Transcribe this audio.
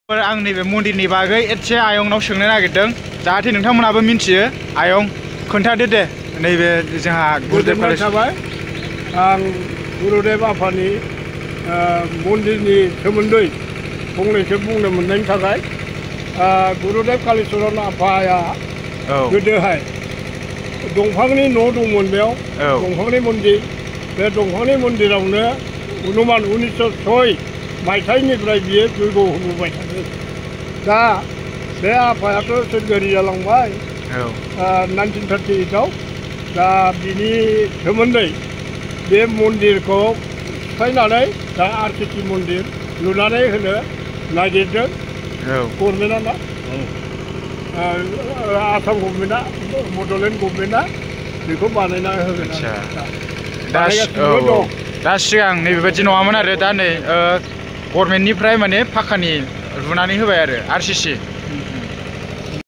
आं नैबे मन्दिरनि बागै एसे आयंनाव सोंनो नागिरदों जाहाथे नोंथांमोनाबो मिन्थियो। आयं खोन्थादो दे नैबे जोंहा गुरुदेव कलेज थाबाय आं गुरुदेव आफानि मन्दिरनि सोमोन्दै फंनैसो बुंनो मोननायनि थाखाय। गुरुदेव कालीचरण आफाया गोदोहाय दंफांनि न' दंमोन बेयाव दंफांनि मन्दिर। बे दंफांनि मन्दिरावनो अनुमान 1906 मायथाइनिफ्राय बियो जयग होबोबाय थादों। दा बे आफायाथ' सोरगोयारि जालांबाय 1938आव। दा बिनि सोमोन्दै बे मन्दिरखौ सिफायनानै दा आरकेटि मन्दिर लुनानै होनो नागिरदों गभर्नमेन्टआ ना आसाम गभर्नमेन्टआ बड'लेण्ड गभर्नमेन्टआ बेखौ बानायना होगोन। दा सिगां नैबेबायदि नङामोन आरो दा नै गभर्नमेन्टनिफ्राय माने फाखानि लुनानै होबाय आरो RCC